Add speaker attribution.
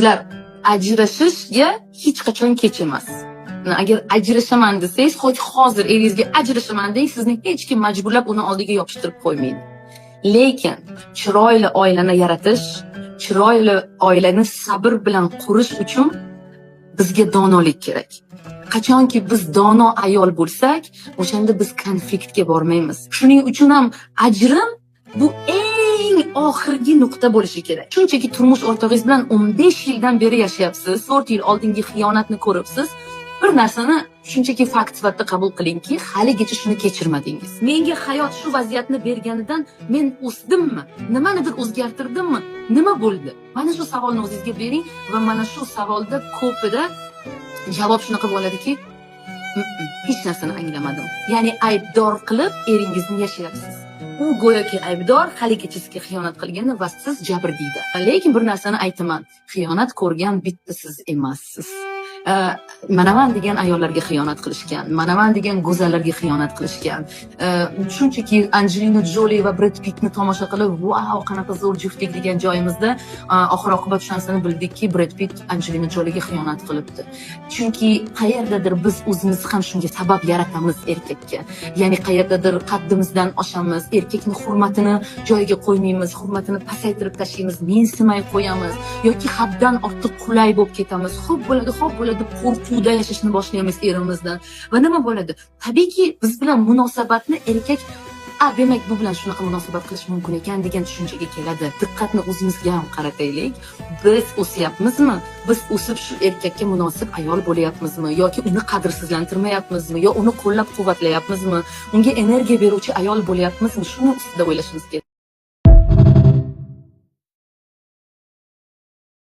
Speaker 1: Sizlar, ajrashishga hech qachon kech emas. Agar ajrashaman desangiz, hozir eringizga ajrashaman deng, sizni hech kim majburlab uni oldiga yopishtirib qo'ymaydi. Lekin chiroyli oilani yaratish, chiroyli oilani sabr bilan qurish uchun bizga donolik kerak. Qachonki biz dono ayol bo'lsak, o'shanda biz konfliktga bormaymiz. Shuning uchun ham ajrim bu eng oxirgi nuqta bo'lishi kerak. Shunchaki turmush o'rtog'ingiz bilan 15 yildan beri yashayapsiz, 4 yil oldingi xiyonatni ko'ribsiz. Bir narsani shunchaki fakt sifatida qabul qilingki, haligacha shuni kechirmadingiz. Menga hayot shu vaziyatni berganidan men o'sdimmi? Nimanidir o'zgartirdimmi? Nima bo'ldi? Mana shu savolni o'zingizga bering va mana shu savolda ko'pida javob shunaqa bo'ladiki, "Hech narsani anglamadim." Ya'ni aybdor qilib eringizni yashayapsiz. U go'yoki aybdor, haligacha sizga xiyonat qilgani va siz jabrdiyda. Lekin bir narsani aytaman, xiyonat ko'rgan bitta siz emassiz. Manaman degan ayollarga xiyonat qilishgan, manaman degan go'zallarga xiyonat qilishgan. Shunchaki Anjelina Joli va Bred Pittni tomosha qilib, "Vau, qanaqa zo'r juftlik" degan joyimizda, oxir oqibat shu narsani bildikki, Bred Pitt Anjelina Joliga xiyonat qilibdi. Chunki qayerdadir biz o'zimiz ham shunga sabab yaratamiz erkakka. Ya'ni qayerdadir qaddimizdan oshamiz, erkakni hurmatini joyiga qo'ymaymiz, hurmatini pasaytirib tashlaymiz, mensimay qo'yamiz yoki haddan ortiq qulay bo'lib ketamiz. Xo'p bo'ladi, xo'p bo'ladi deb qo'rquvda yashashni boshlaymiz erimizdan. Va nima bo'ladi? Tabiiyki, biz bilan munosabatni erkak, "A, demak, bu bilan shunaqa munosabat qilish mumkin ekan" degan tushunchaga keladi. Diqqatni o'zimizga ham qarataylik. Biz o'syapmizmi? Biz o'sib shu erkakka munosib ayol bo'lyapmizmi yoki uni qadrsizlantirmayapmizmi yo uni qo'llab-quvvatlayapmizmi? Unga energiya beruvchi ayol bo'lyapmizmi? Shuni ustida o'ylashimiz kerak.